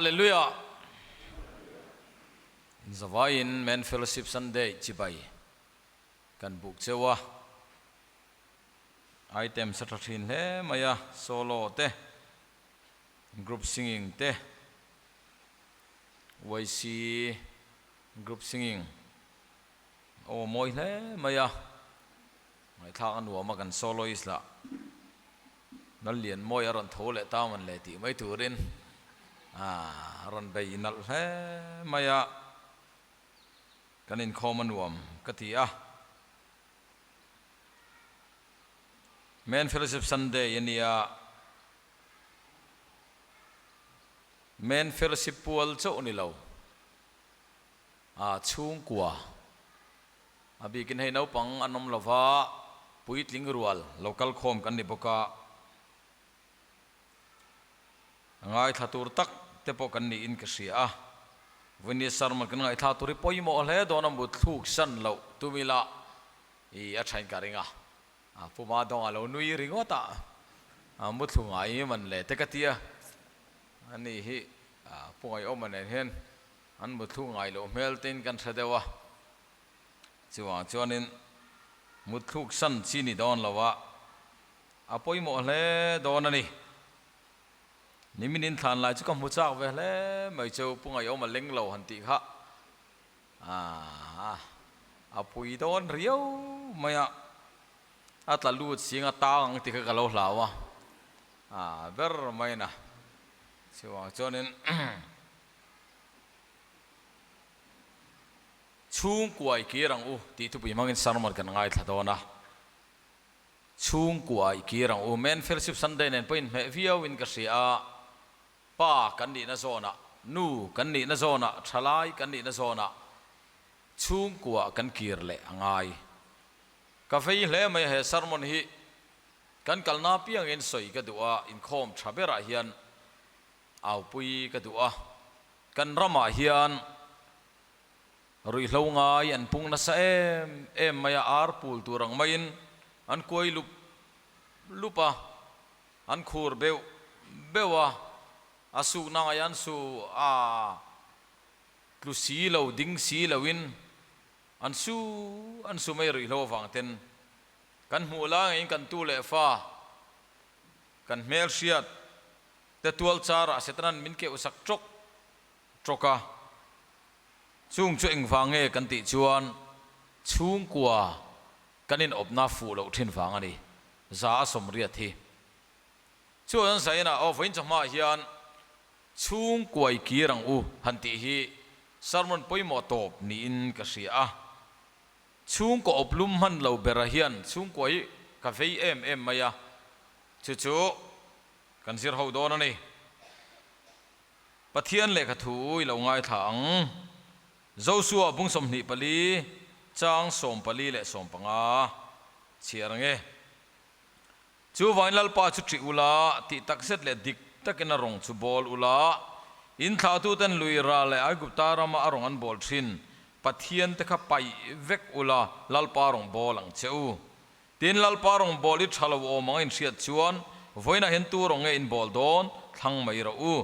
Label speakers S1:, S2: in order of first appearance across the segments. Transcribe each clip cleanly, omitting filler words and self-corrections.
S1: Hallelujah! Zavaiin Men Fellowship Sunday chibai kan buk cheu a, items a tha thin hle mai a, solo te, group singing te, YC group singing aw mawi hle mai a, ngaihthlak a nuam a kan soloist lah. Lallian mawi a rawn tho leh ta man le tih mai turin a rawn bei nalh hle mai a, kan inkhawm a nuam ka ti a. Men Fellowship Sunday a nia, Men Fellowship pual chauh ni lo, a chhungkua A bikin hei naupang an awm lova, puitling rual lo kal khawm kan ni bawk a, a ngaithla tur tak te pawh kan niin ka hria a. Vawini sermon kan ngaithla tur hi pawimawh hle dawn a, mut thluk san loh tum ila i a thain ka ring a, Puma dawngah lo nui ringawt a, mu thlu ngai man le te ka tia, ani hi Pungaihawma nen hian an mu thlu ngai loh hmel tein kan hre deuh a. Chuvang chuanin mutthluk san chi ni dawn lo a, a pawimawh hle dawn a ni. Nimin in thlan lai chu ka hmu chak ve hle mai chu Pu Ngaihawm a leng lo han tih kha a pui dawn riau mai a, a tla lut sing a tang ang tih kha ka lo hlau a, ber mai na. Chuvang chuanin Chhungkua i kir ang u tih thupui hmangin sermon kan ngaithla dawn a. Chhungkua i kir ang u. Men Fellowship Sunday nen pawh inhmeh viau in ka hria a. Pa kan nihna zawnah, nu kan nihna zawnah, thalai kan nihna zawnah chhungkua kan kir leh a ngai. Ka vei hle mai a he sermon hi kan kalna apiangin sawi ka duh a, inkhawm tha berah hian aupui ka duh a. Kan ramah hian Ruihhlo ngai an pung nasa em em mai a, ar pul tur ang maiin an kuai lup lup a, an khur beuh beuh a, a sukna ngai an su a, tlu si lo ding si loin an su an su mai ruihhlo avang ten kan hmuh lai ngeiin kan tu leh fa kan hmelhriat te tual charah Setanan min keuh sak tawk tawk a. Chung chu engvang nge kan tih chuan chhungkua kan inawpna fuh loh thin vang a ni, za a sawmriat hi. Chuan Zaina aw vawiin chawhmaah hian chhungkua i kir ang u han tih hi sermon pawimawh tawp niin ka hria a. Chhungkaw awplum hman lo bera hian chhungkua hi ka vei em em mai a, chu chu kan zir ho dawn a ni. Pathian lehkha thu i lo ngaithla ang. Josua bung 24, chang 14 leh 15 chhiar ang e. Chuvangin Lalpa chu ṭih ula, tih takzet leh dik takin a rawng chu bawl ula, in thlahtuten lui ral leh Aigupta rama a rawng an bawl ṭhin Pathian te kha paih vek ula, Lalpa rawng bawl ang che u. Tin, Lalpa rawng bawl i ṭha lo awm ang a inhriat chuan, vawiinah hian tu rawng nge in bawl dawn? Thlang mai rawh u.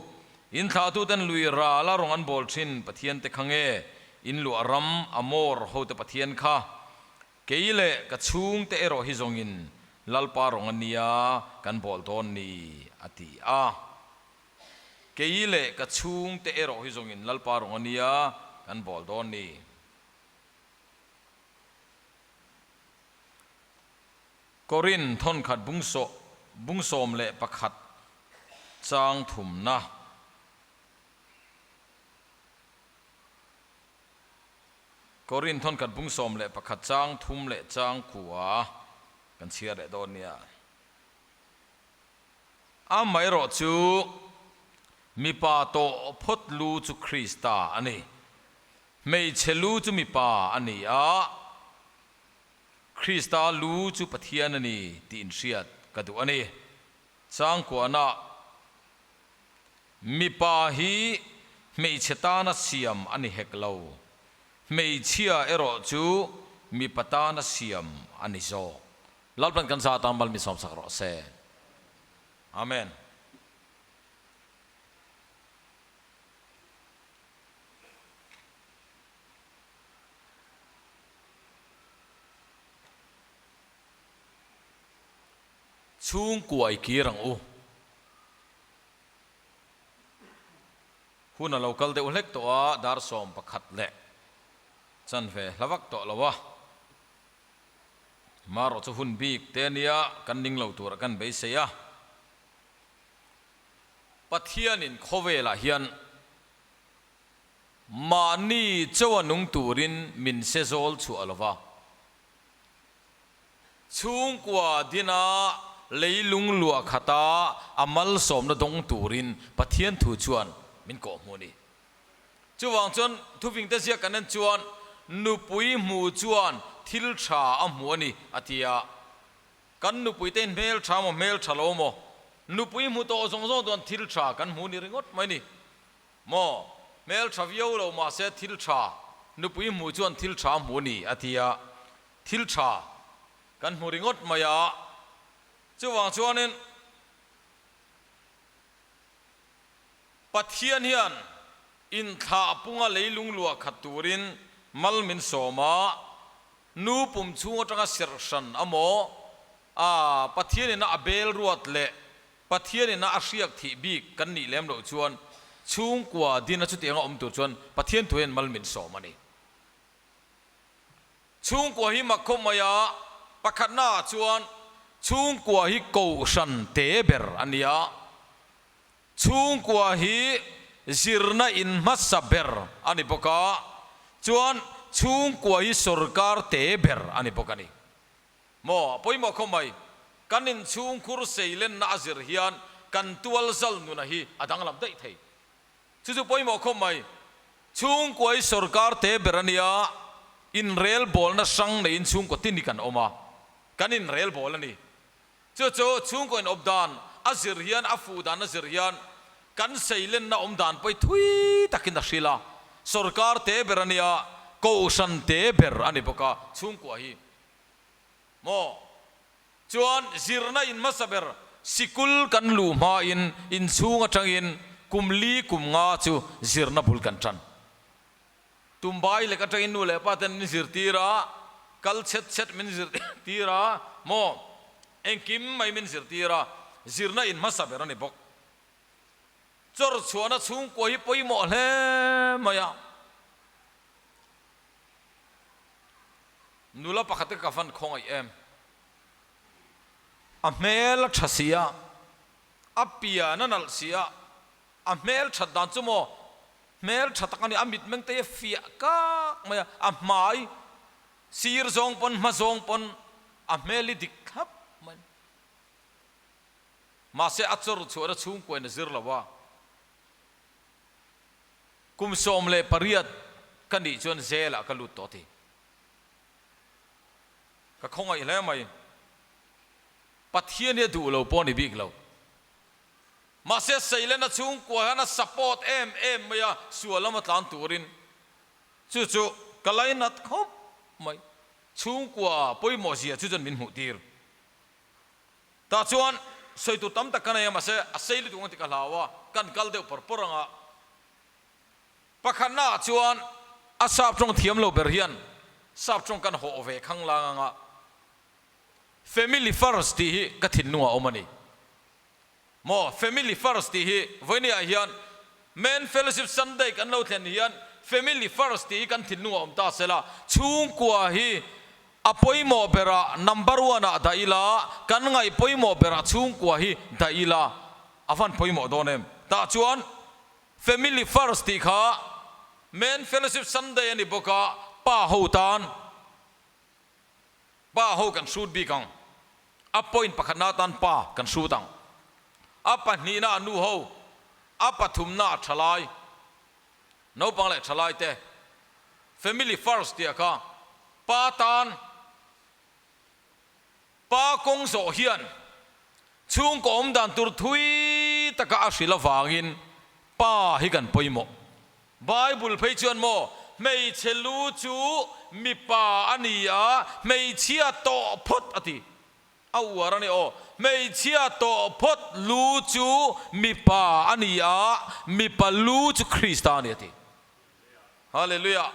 S1: In thlahtuten lui rala rawng an bawl ṭhin Pathian te kha nge? In luah ram, Amor hote Pathian kha? Kei leh ka chhungte erawh hi zawngin Lalpa rawng a nia kan bawl dawn ni, a ti a. Kei leh ka chhungte erawh hi zawngin Lalpa rawng a nia kan bawl dawn ni. Korin thawnkhat bung bung 11 chang thumna. Korin thawnkhat bung 11 chang thum leh chang kua kan chhiar leh dawn nia. Amaherawh chu mipa tawh phawt lu chu Krista a ni. Hmeichhe lu chu mipa a ni a, Krista lu chu Pathian a ni tih inhriat ka duh a ni. Changkuahna, Mipa hi hmeichhe tana siam a ni hek lo, hmeichhia erawh chu mipa tana siam a ni zawk. Lalpan kan za atan mal mi sawmsak rawh se. Amen. Chhungkua i kir ang u. Hun a lo kal deuh hlek tawh a, dar 11 leh chanve hla vak tawh lo a. Marawh chu hun bik te nia kan ning lo turah kan beisei a. Pathianin khawvelah hian mahni chauha nung turin min se zawl chhuah lo va. Chhungkua dina leilung luah khata a malsawmna dawng turin Pathian thu chuan min kawhhmuh a ni. Chuvang chuan thufingte ziak kan en chuan nupui hmu chuan thil tha a hmu a ni a ti a. Kan nupuite in hmel tha maw hmel tha lo maw? Nupui hmu tawh zawng zawng chuan thil tha kan hmu ni ringawt mai ni maw? Hmel tha viau lo mahse thil tha nupui hmu chuan thil tha a hmu a ni a ti a. Thil tha kan hmu ringawt mai a, chuvang chuanin Pathian hian inthlah punga leilung luah khat turin mal min sawm a, nu pum chhung atanga serh hran a maw, a Pathian ina a bel ruat leh Pathian ina a hriak thih bik kan nih lem loh chuan chhungkua dina chutianga awm tur chuan Pathian thu hian mal min sawm a ni. Chhungkua hi mak khawp mai a, pakhatnaah chuan chhungkua hi kohhran te ber a ni a, chhungkua hi zirna in hmasa ber a ni bawk a, chuan chhungkua hi sorkar te ber a ni bawk a ni. Maw, a pawimawh khawp mai, kan inchhungkhur seilenna a zir hian kan tualzal nuna hi a danglam daih thei. Chu chu pawimawh khawp mai. Chhungkua hi sorkar te ber a nia, inrelbawlna hrang neiin chhungkaw tin hi kan awm a, kan inrelbawl a ni. Chu chu chhungkaw inawp dan a zir hian, a fuh dan a zir hian kan seilenna awm dan pawh hi thui takin a hrilh a. Sorkar te ber a nia, kohhran te ber a ni bawk a, chhungkua hi maw? Chuan zirna in hmasa ber sikul kan luh hmain inchhung atangin kum li kum nga chu zirna bul kan tan. Tumbai lek atangin nu leh pa ten min zirtir a, kal chhet chhet min zirtir a, maw engkim mai min zirtir a, zirna in hmasa ber a ni bawk. Chawr chhuahna chhungkua hi pawimawh hle mai a. Nula pakhat te ka van khawngaih em? A hmel a tha si a, a pian a nalh si a, a hmel that dan chu maw hmel tha tak a ni, a mitmeng te hi a fiah kak mai a, a hmai sir zawng pawn hma zawng pawn a hmel hi dik thlap mai a ni. Mahse a chawr chhuahna chhungkuain a zir lo a. Kum 18 ka nih chuan jail ah ka lut tawh ti. Ka khawngaih hle mai. Pathian hi a duh lo pawh a ni bik lo. Mahse Sailen-a chhungkua hian a support em em mai a, sual lama tlan turin. Chu chu ka lainat khawp mai. Chhungkua pawimawh zia chu chuan min hmuh tir. Tah chuan sawi tur tam tak ka nei a, mahse a sei lutuk ang tih ka hlau a, kan kal deuh pawr pawr ang a. Pakhatnaah chuan a sap tawng thiam lo ber hian sap tawng kan hawh ve khang lang ang a, Family first tih hi ka thinlungah a awm a ni. Maw Family first tih hi vawinia hian Men Fellowship Sunday kan lo thlen hian Family first tih hi kan thinlungah awm ta se la, chhungkua hi a pawimawh berah number one ah dah ila, kan ngaih pawimawh berah chhungkua hi dah ila a van pawimawh dawn em? Tah chuan Family first tih kha Men Fellowship Sunday a ni bawk a, pa ho tan Pa ho kan hrut bik ang. A point pakhatna atan pa kan hrut ang. A pahnihna ah nu ho, a pathumna ah thalai, naupang leh thalai te. Family first tih ah kha pa tan pa kawng zawh hian chhungkaw awm dan tur thui taka a hrilh avangin pa hi kan pawimawh. Bible phei chuan maw, hmeichhe lu chu mipa a ni a, hmeichhia tawh phawt a ti. A uar a ni aw, hmeichhia tawh phawt lu chu mipa a ni a, mipa lu chu Krista a ni a ti. Hallelujah!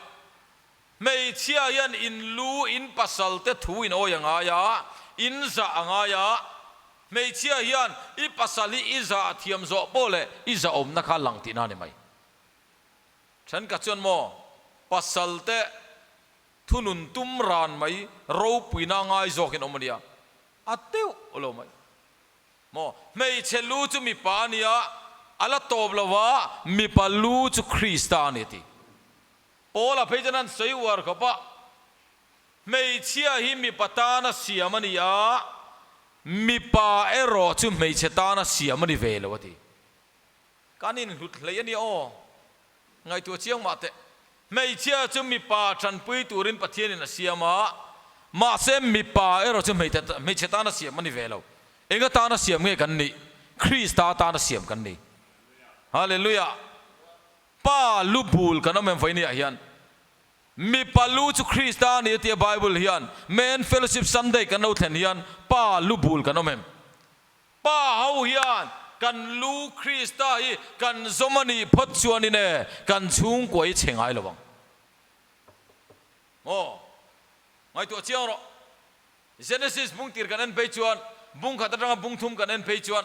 S1: Hmeichhia hian in lu, in pasal te thu in awi a ngai a, in zah a ngai a. Hmeichhia hian i pasal hi i zah thiam zawh pawh leh i zahawmna kha lang tihna a ni mai. Thenkhat chuan maw pasal te thunun tum ran mai ropuina ngai zawkin awm a nia, a teuh lo mai. Maw hmeichhe lu chu mipa a nia, a la tawp lo a, mipa lu chu Krista a ni a ti. Paula phei chuan an sawi uar khawp a, Hmeichhia hi mipa tana siam a ni a, mipa erawh chu hmeichhe tana siam a ni ve lo a ti. Kan inhlut hlei a nia aw. Ngaihtuah chiang mah teh. Hmeichhia chu mipa tanpui turin Pathianin a siam a, mahse mipa erawh chu hmeichhe tana siam a ni ve lo. Enga tana siam nge kan nih? Krista tana siam kan ni. Hallelujah! Pa lu bul kan awm em vawinia hian? Mipa lu chu Krista a ni a tia Bible hian Men Fellowship Sunday kan lo thlen hian pa lu bul kan awm em? Pa ho hian kan lu Krista hi kan zawm a nih phawt chuanin e kan chhungkua hi chhe ngai lo ang. Maw? Ngaihtuah chiang rawh. Genesis bung tir kan en phei chuan bung khat atanga bung thum kan en phei chuan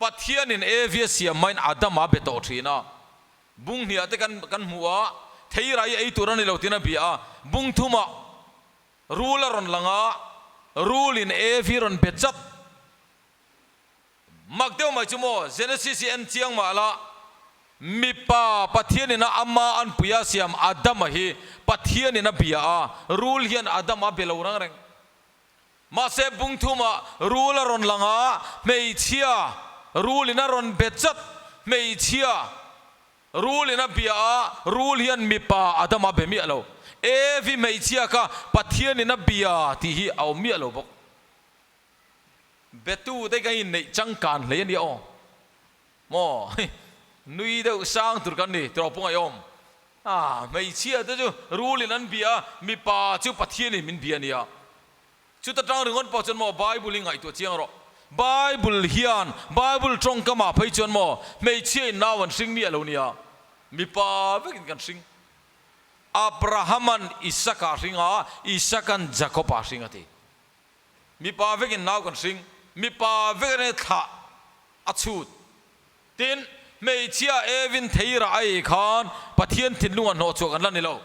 S1: Pathianin Evi a siam hmain Adama a be tawh thin a, bung hniah te kan kan hmu a, thei rai ei tur a ni lo tiin a bia a, bung thumah rul a rawn lang a, rulin Evi rawn be chat. Mak deuh mai chu maw, Genesis hi en chiang mah la, mipa Pathianin a ama anpui a siam Adama hi Pathianin a bia a, rul hian Adama a be lo rang reng. Mahse bung thumah rul a rawn lang a, hmeichhia rul in a rawn be chat. Hmeichhia rul in a bia a, rul hian mipa Adama a be miah lo. Evi hmeichhia kha Pathian in a bia tih hi a awm miah lo bawk. Betu te kan inneih changkan hlei a nia aw. Maw? Nui deuh sang tur kan ni, tiraw pawh ngaihawm. Ah, hmeichhia te chu rul in an bia a, mipa chu Pathian in min bia a nia. Chuta tang ringawt pawh chuan maw Bible hi ngaihtuah chiang rawh. Bible hian, Bible tawngkamah phei chuan maw hmeichhia in nau an hring miah lo nia, mipa vekin kan hring. Abrahaman Isaka a hring a, Isakan Jakoba a hring a ti. Mipa vekin nau kan hring, mipa vekin e thlah a chhut. Tin, hmeichhia Evin theirah a ei khan Pathian thinlung a hnawh chhuah kan la ni lo.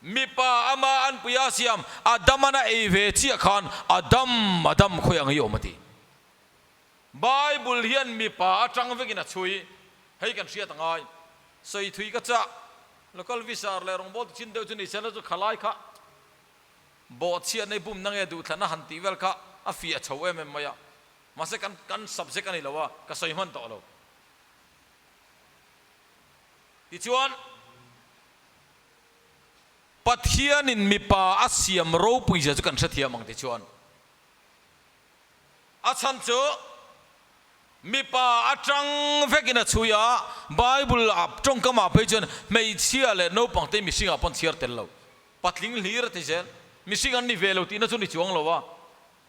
S1: Mipa ama anpui a siam Adaman a ei ve chiah khan Adam, Adam khawi ang hi awm a ti. Bible hian mipa atang vekin a chhui, hei kan hriat a ngai. Sawi thui ka chah, local visar leh rawngbawl ti chin deuh chu ni sela chu khalai kha Bawhchhiat nei bumna nge duhthlanna han tih vel kha a fiah chho em em mai a, mahse kan kan subject a ni lo a, ka sawi hman tawh lo. Tichuan, Pathianin mipa a siam ropui zia chu kan hrethiam ang tichuan, a chhan chu mipa atang vekin a chhui a, Bible ah tawngkamah phei chuan hmeichhia leh naupang te mihringah pawn chhiar tel lo. Patling hlir a ti zel. Mihring an ni ve lo tihna chu ni chuang lo a,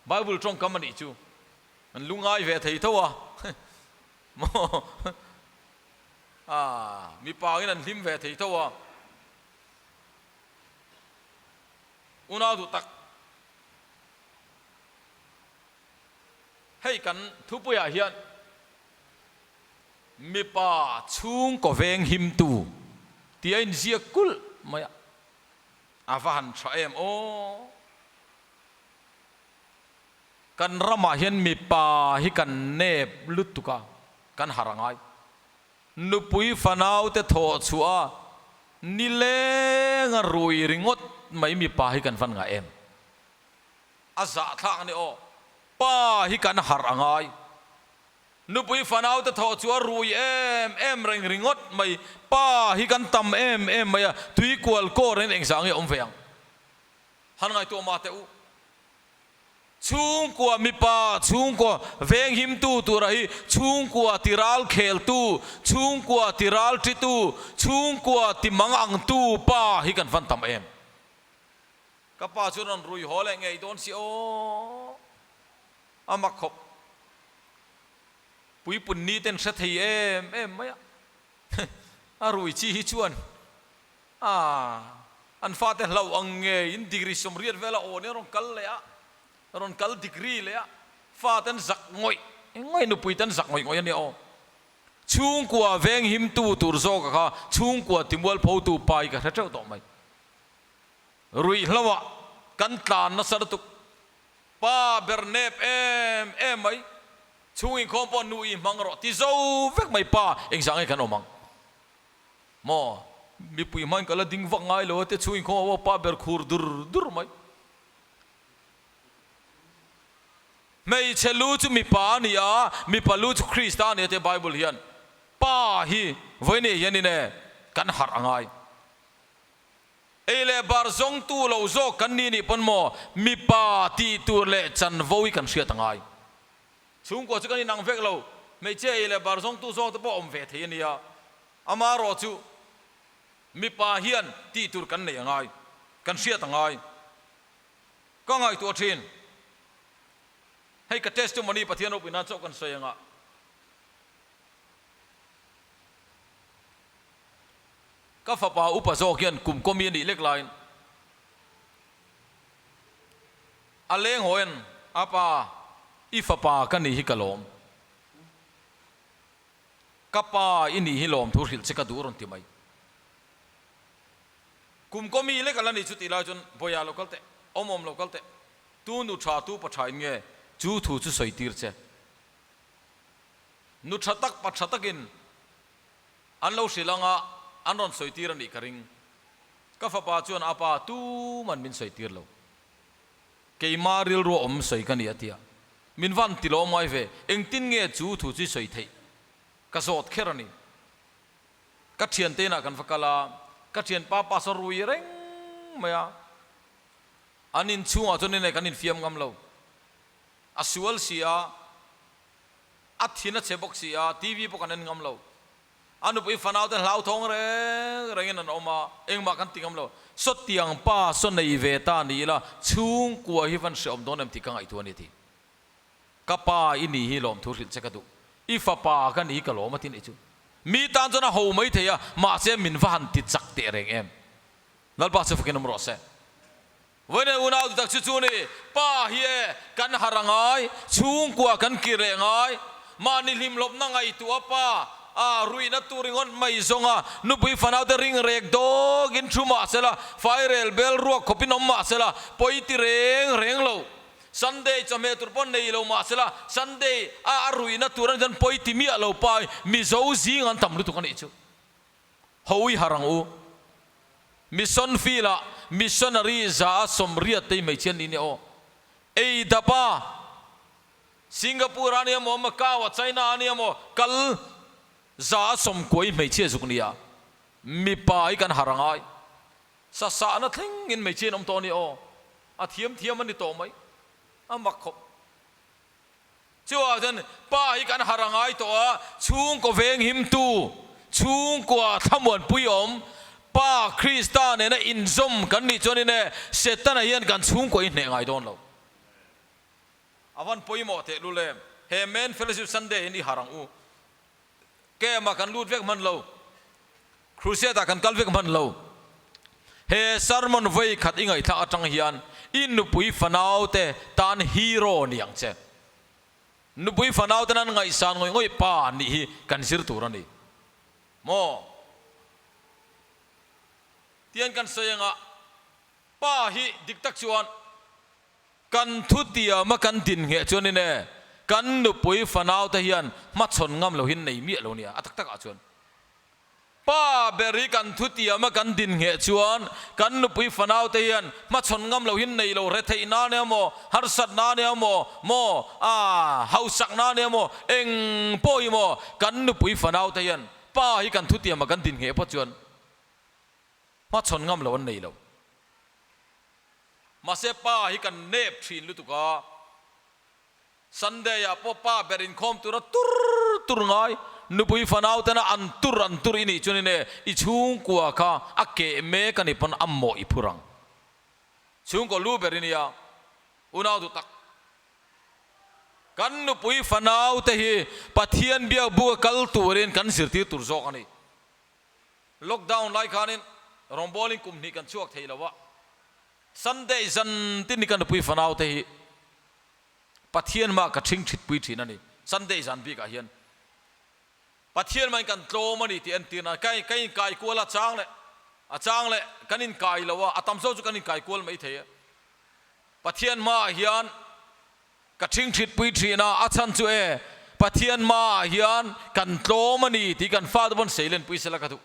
S1: Bible tawngkam a nih chu. An lungai ve thei tho a, maw? Ah, mipa angin an hlim ve thei tho a. Unau duh tak. Hei kan thupuiah hian Mipa chhungkaw veng himtu tih a inziak kulh mai a, a va han tha em aw. Kan ramah hian mipa hi kan nep lutuk a, kan har a ngai. Nupui fanaute thawh chhuah a, nileng a rui ringawt mai mipa hi kan van ngah em. A zahthlak a ni aw. Pa hi kan harh a ngai. Nupui fanau te thawh chu a rui em em reng ringawt mai. Pa hi kan tam em em mai a, tui kual kawr in engzah nge awm ve ang? Han ngaihtuah mah teh u. Chhungkua mipa chhungkua venghimtu tura hi chhungkua ti ral kheltu, chhungkua ti ral titu, chhungkua ti mang angtu pa hi kan van tam em. Ka pa chu rawn rui haw leh ngei dawn si aw. A mak khawp. Puipun ni ten hre thei em em mai a. A rui chi hi chuan a an fate hlauh ang nge in degree 80 vela aw nen a rawn kal leh a. Rawn kal degree leh a faten zak ngawih ngawih nupuiten zak ngawih ngawih a nia aw. Chhungkua veng himtu tur zawka kha chhungkua timualphotu pa hi ka hre teuh tawh mai. Ruihhloah kan tlan nasa lutuk. Pa ber nep em em mai. Chhung inkhawm pawh nu i hmang rawh ti zo vek mai pa engzah nge kan awm ang? Maw? Mipui hmain ka la ding vak ngai lo a tia chhung inkhawm ah pawh pa ber khur dur dur mai. Hmeichhe lu chu mipa a ni a, mipa lu chu Krista a ni a tia Bible hian pa hi vawiin hianin e kan harh a ngai. Ei leh bar zawngtu lo zawk kan ni nih pawn maw mipa tih tur leh chanvo hi kan hriat a ngai. Chhungkua chu kan inang vek lo, hmeichhia ei leh bar zawngtu zawk te pawh awm ve thei a nia. Amaherawh chu mipa hian tih tur kan nei a ngai, kan hriat a ngai. Ka ngaihtuah thin. Hei ka testimony Pathian ropui nan chauh kan sawi anga. Ka fapa upa zawk hian kum kawmi a nih lek laiin a leng haw en, A pa, i fapa ka nih hi ka lawm. Ka pa i nih hi lawm thu hrilh che ka duh rawn ti mai. Kum kawmi lek a la ni chu tih lai chuan Bawiha lo kal teh, awm awm lo kal teh, tu nu tha tu pa tha in nge chu thu chu sawi tir che. Nu tha tak pa tha takin An lo hrilh anga an rawn sawi tir a nih ka ring. Ka fapa chuan a pa tuman min sawi tir lo. Keima rilru awm sawi ka ni a tia. Min van ti lawm ngai ve, engtin nge chu thu chu i sawi theih? Ka zawt kher a ni. Ka thiante inah kan va kal a, ka thianpa pa saw rui reng mai a. An inchhungah chuan inei kan infiam ngam lo. A sual si a. A thin a chhe bawk si a, TV pawh kan en ngam lo. A nupui fanau te hlauthawng reng rengin an awm a, engmah kan ti ngam lo. Sawtiang pa saw nei ve ta ni ila, chhungkua hi van hreawm dawn em tih ka ngaihtuah a ni ti. Ka pa i ni hi lawmthu hrilh che ka duh. I fapa ka ni hi ka lawm a ti nih chu. Mi tan chuan a ho mai thei a, mahse min va han ti chak teh reng em. Lalpa chu fakin awm rawh se. Vawiin unau duhtak chu chu ni, Pa hi e, kan harh a ngai, chhungkua kan kir leh ngai, mahni hlimhlawpna ngaihtuah pa a ruihna tur ringawt mai zawnga nupui fanaute ring rek dawkin thu mah sela, fairel bel ruak khawpin awm mah sela, pawi ti reng reng lo. Sunday chawhmeh tur pawh nei lo mah sela, Sunday a a ruihna tur a nih chuan pawi ti miah lo pa hi Mizo zing an tam lutuk a nih chu. Hawi har ang u. Mission field ah missionary za a 80 te hi hmeichhia an ni nia aw. Ei dap a, Singapore a nia maw, Macau a, China a nia maw, kal 90% hi hmeichhia zuk nia. Mipa hi kan har a ngai. Sa sahna thleng in hmeichhia in awm tawh a nia aw. A thiam thiam a ni tawh mai. A mak khawp. Chuvang chuan pa hi kan harh a ngai tawh a, chhungkaw venghimtu, chhungkua thlamuanpui awm, Pa Krista nena inzawm kan nih chuanin e, Setana hian kan chhungkua hi hneh ngai dawn lo. A van pawimawh teh lul em? He Men Fellowship Sunday hian i harh ang u. Camp ah kan lut vek hman lo. Crusade ah kan kal vek hman lo. He sermon vawi khat i ngaihthlak atang hian i nupui fanau te tan hero ni ang che. Nupui fanau ten an ngaihsan ngawih ngawih pa nih hi kan zir tur a ni. Maw? Tian kan sawi anga pa hi dik tak chuan Kan thutiama kan din ngheh chuanin e, kan nupui fanaute hian hmachhawn ngam lo hin nei miah lo nia, a tak takah chuan. Pa ber hi kan thutiama kan din ngheh chuan kan nupui fanaute hian hmachhawn ngam lo hin nei lo, retheih nan emaw, harsat nan emaw, maw, a hausak nan emaw, eng pawh hi maw, kan nupui fanaute hian pa hi kan thutiama kan din ngheh pawh chuan hmachhawn ngam lo an nei lo. Mahse pa hi kan nep thin lutuk a, Sunday ah pawh pa ber inkhawm tura tur tur ngai, nupui fanau tena an tur an tur i nih chuan ine i chhungkua kha a keh mek a ni pawn a mawh i phur ang. Chhungkaw lu ber i nia, unau duh tak. Kan nupui fanau te hi Pathian biak buka kal turin kan zirtir tur zawk a ni. Lockdown lai khanin rawngbawlin kum hnih kan chhuak thei lo a, Sunday zan tin ni ka nupui fanau te hi Pathian hmaah ka ṭhingṭhit pui ṭhin a ni. Sunday zan bikah hian Pathian hmain kan tlawm a ni tih entir nan ka ka inkai kual a chang leh a chang leh kan inkai lo a, a tam zawk chu kan inkai kual mai thei e. Pathian hmaah hian ka ṭhingṭhit pui ṭhin a, a chhan chu e Pathian hmaah hian kan tlawm a ni tih kan fate pawn seilen pui sela ka duh.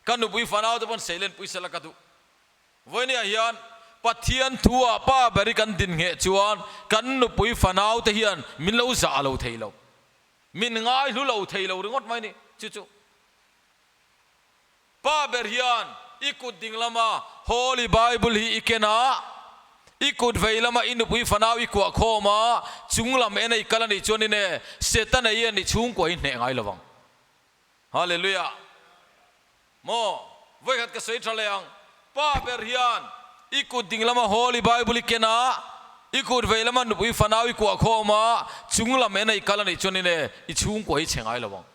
S1: Ka nupui fanau te pawn seilen pui sela ka duh. Vawinia hian Pathian thu ah pa ber i kan din ngheh chuan kan nupui fanau te hian min lo zah lo thei lo. Min ngai hlu lo thei lo ringawt mai ni. Chu chu pa ber hian i kut ding lama Holy Bible hi i ken a, i kut vei lama i nupui fanau i kuah khawm a, chung lam en a i kal a nih chuan in e Setana hian i chhungkua hi hneh ngai lo vang. Hallelujah! Maw? Vawikhat ka sawi tha leh ang. Pa ber hian i kut ding lama Holy Bible i ken a, i kut vei lama nupui fanau i kuah khawm a, chung lam en a i kal a nih chuan in e, i chhungkua hi chhe ngai lo ang.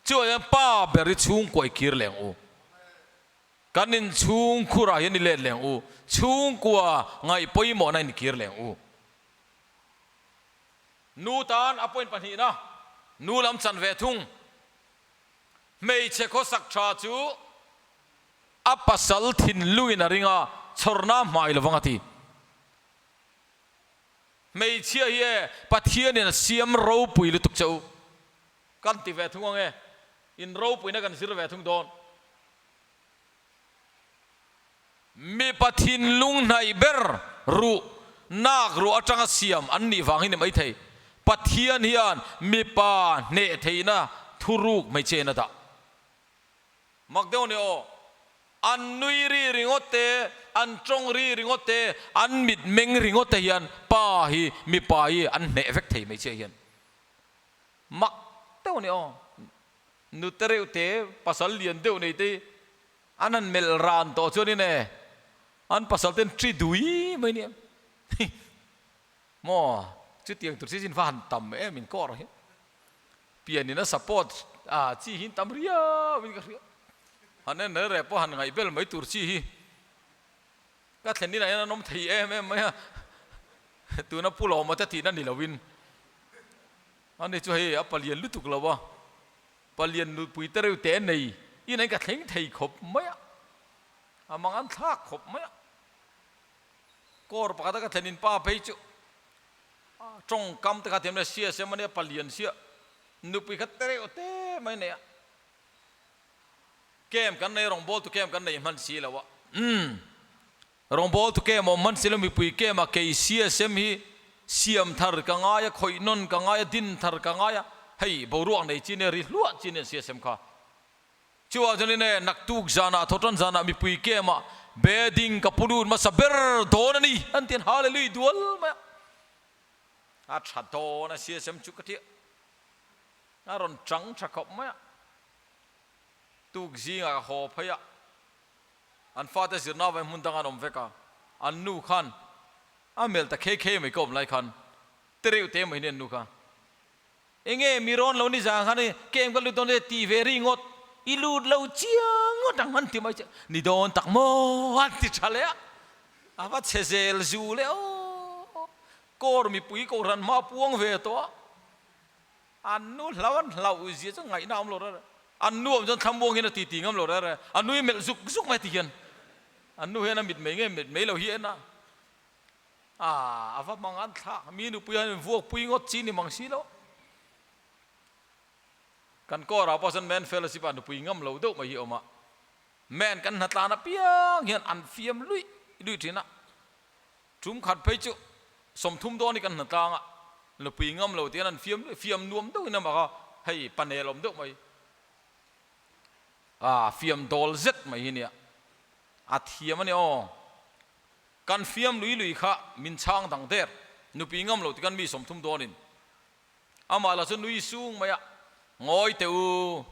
S1: Chuah hian pa ber i chhungkua i kir leh ang u. Kan inchhungkhurah hian i let leh ang u. Chhungkua ngaih pawimawhna in kir leh ang u. Nu tan a point pahnihna, nu lam chan ve thung. Hmeichhe khawsak tha chu a pasal thinlungin a ring a, chhawrna hmai lovang a ti. Hmeichhia hi e, Pathianin a siam ropui lutuk che u. Kan ti ve thung ang e, in ropuina kan zir ve thung dawn. Mipa thinlung hnaih ber ruh nak ruh atanga siam an nih vang hi ni maithei. Pathian hian mipa hneh theihna thuruk hmeichhe in a dah. Mak deuh a ni aw. An nui ri ringawt te, an tawng ri ringawt te, an mitmeng ringawt te hian pa hi mipa hi an hneh vek thei hmeichhia hian. Mak deuh a ni aw. Nute reuh te, pasal lian deuh nei te hi an han melh ran tawh chuanin e an pasal ten ṭi dui mai nia maw chutiang tur chi chin va han tam em in kawr hi pianin a support a chi hi tam riau in ka hria han en reh reh pawh han ngaih bel mai tur chi hi ka thlen inah hian an awm thei em em mai a tuna pu lawma te tihna ni lovin ani chu hei a palian lutuk lo a. Palian nupui te reuh te nei in an ka thleng thei khawp mai a, a mang an thlak khawp mai a. Kawr pakhat a ka thlen in pa phei chu tawngkam te kha thiam le sia sem a nia palian sia nupui kha te reuh te mai nei a. Kem kan nei rawngbawl tu kem kan nei hman si lo a. Umm rawngbawl tu kem awm hman si lo mipui kem a kei sia sem hi siam thar ka ngai a, khawih nawn ka ngai a, din thar ka ngai a, hei boruak nei chi nia ri hluah chi nia sia sem kha. Chuah chuan in e naktuk zanah thawhtan zanah mipui kem ah bedding ka pu lut hmasa ber dawn a ni an ti an hallelujah dual mai a. A tha dawn a sia sem chu ka tia a rawn chang tha khawp mai a. Tuk zingah ka haw phei a, an fate zirna avangin hmun dangah an awm vek a, an nu khan a melh ta khei khei mai ka awm lai khan te reuh te mai hi an nu kha enge mi rawn lo ni zang khan kem ka lut dawn e tih ve ri ngawt i lut lo chiang ngawt ang an ti mai che ni dawn tak maw an ti tha leh a a va chhe zel zu leh aw kawr mipui kohhran hma puang ve tawh a An nu hlau an hlauh zia chu ngaihna a awm lo rere. An nu awm chuan thlamuang hian a ti ti ngam lo rere. A nui melh zuk zuk mai ti hian an nu hian a mit mei nge mit mei lo hi en a. A a va hmang an thlak mi nupui hian vuak pui ngawt chi ni mang si lo. Kan kawrah pawh chuan man fellowship ah nupui ngam lo deuh mai hi a awm a. Man kan hnatlan apiang hian an fiam luih luih thin a. Tum khat phei chu 30 dawn hi kan hnatlang a, nupui ngam lo tihian an fiam fiam nuam deuhin a mak a, hei panel awm deuh mai a fiam dawl zet mai hi nia, a thiam a nia aw. Kan fiam lui lui kha min chhang dang der, nupui ngam lo tikhan mi 30 dawnin amah lah chu nui sung mai a, ngawi teh u,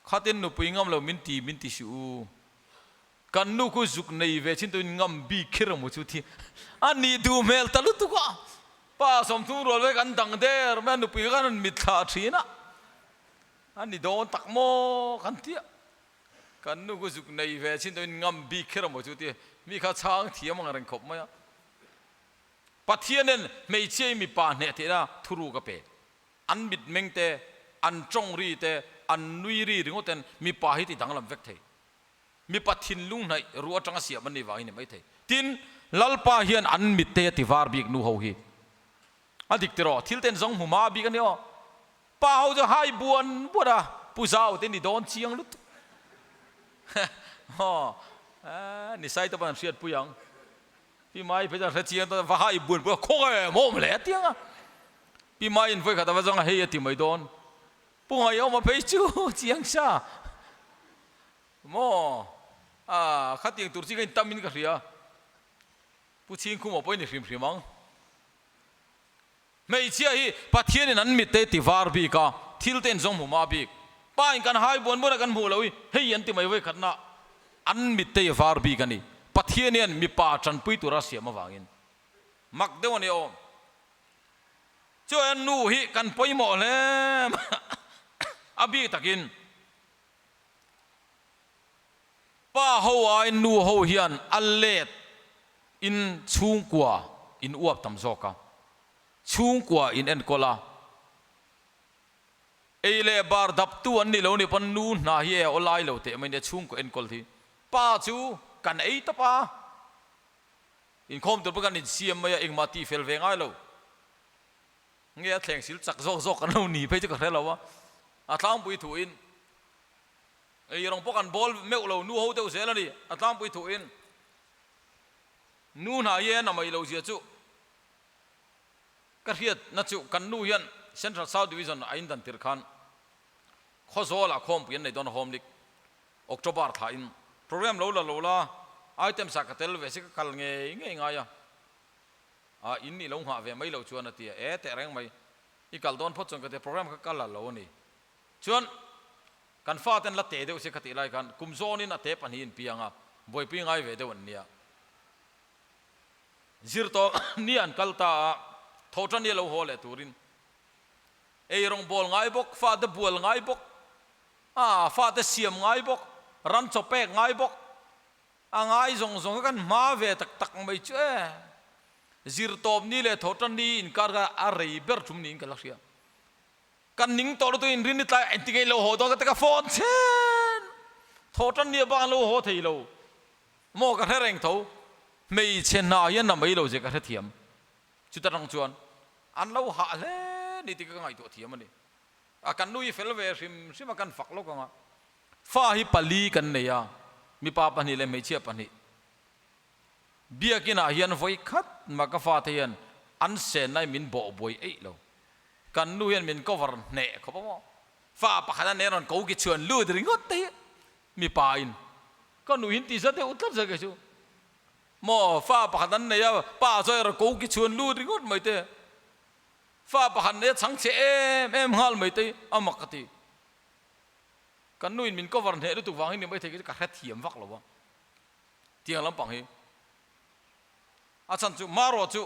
S1: khatin nupui ngam lo min ti min ti suh u. Kan nu khu zuk nei ve chin tuin ngam bik kher emaw chu thi a nih duh hmel ta lutuk a, pa 30 rual vek an dang der mai a, nupui khan an mit thlah thin a, a ni dawn tak maw kan ti a, kan nu khu zuk nei ve chin tuin ngam bik kher emaw chu ti mi kha chhang thiam ang reng khawp mai a. Pathianin hmeichhia hi mipa hneh theihna thuruk a pe. An mitmeng te, an tawng ri te, an nui ri ringawt ten mipa hi ti danglam vek thei. Mipa thinlung hnaih ruh atanga siam an nih vangin ni maithei. Tin, Lalpa hian an mit te a ti var bik nu ho hi. A dik tiraw, thil ten zawng hmu hma bik a ni aw. Pa ho chu hai buan buan a, Pu Zau te ni dawn chiang lutuk. Aw, ni sai te pawn an hriatpui ang. Pi Mai phei chuan hre chiang ta, va hai buan buan a, khaw nge mawm le a ti ang a. Pi Mai in vawikhat a va zawng a, hei a ti mai dawn. Pu Ngaiawma phei chu chiang sa maw? A, khatiang tur chi ka in tam in ka hria. Pu Chhingkhuma pawh i ni hrim hrim ang. Hmeichhia hi Pathian in an mitte ti var bik a, thil te in zawng hmu mah bik. Pa in kan hai buan buan a kan hmuh loh i hei an ti mai vawikhatna an mitte i var bik a ni. Pathian hian mipa tanpui tura siam avangin mak deuh a ni awm. Chuan nu hi kan pawimawh hle a bik takin pa ho aiin nu ho hian a let in chhungkua in uap tam zawk a, chhungkua in enkawl a, ei leh bar daptu an nih lo nih pawn nu hna hi e awlai lo teh mai nia chhungkua enkawl hi pa chu kan ei tawp a. Inkhawm tur pawh kan insiam mai a, engmah tih fel ve ngai lo. Nge a thleng sil chak zawk zawk kan lo ni phei chu ka hre lo a, a tlangpui thuin ei rawng pawh kan bawl meuh lo, nu ho deuh zel a ni, a tlangpui thuin nu hna hi a na mai lo zia chu ka hriat na chu kan nu hian Central South Division a indan tir khan Khawzawlah khawmpui an nei dawn a home lik October thla in program lo la lo la, items ah ka tel ve si ka kal ngei ngei ngai a, ah in nih lo nghah ve mai loh chuan a ti a, e teh reng mai, i kal dawn phawt chuan ka ti a, program kha kal la lo a ni. Chuan kan fa ten la te deuh si ka tih lai khan kum zawn in a te pahnih in piang a, buaipui ngai ve deuh an nia. Zir tawh ni an kal ta a, thawhtan i a lo haw leh turin ei rawng bawl ngai bawk, fate bual ngai bawk, A fate siam ngai bawk, ram chaw pek ngai bawk, a ngai zawng zawng kha kan hma ve tak tak mai chu e. Zirtawp ni leh thawhtan ni inkar kha a rei ber thum niin ka la hria. Kan ning tawh lutuk in rin tlai engti ngei lo haw dawn ka ti ka phone chhen. Thawhtan ni a bak an lo haw thei lo maw ka hre reng tho. Hmeichhe hna hian na mai lo zia ka hrethiam. Chuta tang chuan an lo hah hle ni tih ka ngaihtuah thiam a ni. A kan nu hi fel ve hrim hrim a kan fak lawk ang a. Fa hi pali kan nei a, mipa pahnih leh hmeichhia pahnih. Biakin ah hian vawi khat mah ka fate hian an sen lai min bawh buai eih lo. Kan nu hian min cover hneh khawp a maw. Fa pakhat a nen rawn ko ki chhuan lut ringawt te hi mipa in ka nu hin ti za deuh tlat zel kei chu. Maw fa pakhat an nei a, pa chuan rawn ko ki chhuan lut ringawt mai te. Fa pakhat nei a chhang chhe em em nghal mai te a mak ka ti. Kan nu in min cover hneh lutuk vang hi ni maithei ka hre thiam vak lo a. Tiang lampang hi a chhan chu marawh chu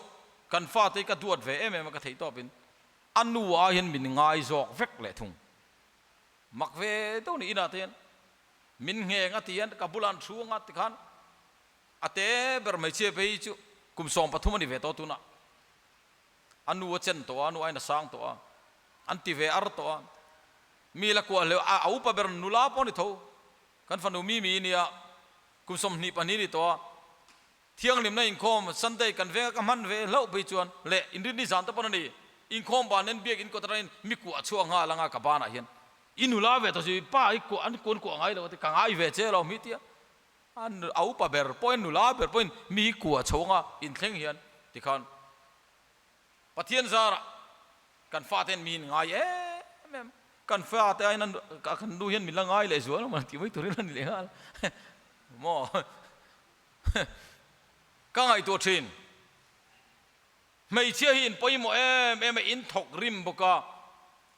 S1: kan fate hi ka duat ve em em a ka theih tawp in a nu ah hian min ngai zawk vek leh thung. Mak ve deuh ni inah te hian min ngheng a ti hian ka bulah an thu anga tikhan a te ber hmeichhia phei hi chu kum 13 a ni ve tawh tunah. A nu a chen tawh a, a nu aiin a sang tawh a, an ti ve ar tawh a. Mi la kuah hleuh a, a upa ber nula pawh a ni tho. Kan fanu Mimi nia kum 22 ni tawh a, thianghlimna inkhawm Sunday kan venga ka hman ve hlauh phei chuan leh inrinni zan te pawn a ni. Inkhawm ban hian biak in kawt atangin mi kuah chhuak nghal anga ka banah hian i nula ve tawh chu pa i kuah an kuan kuah ngai lo a ti, ka ngai ve che lo mi tia. A upa ber pawhin nula ber pawhin mi kua chho anga inthleng hian tikhan Pathian zarah kan fate hian mi in ngai em em, kan fate aiin an kan nu hian min la ngai leh zual ang tih mai turin a ni leh nghal maw ka ngaihtuah thin. Hmeichhia hi in pawimawh em em a, in thawk rim bawk a,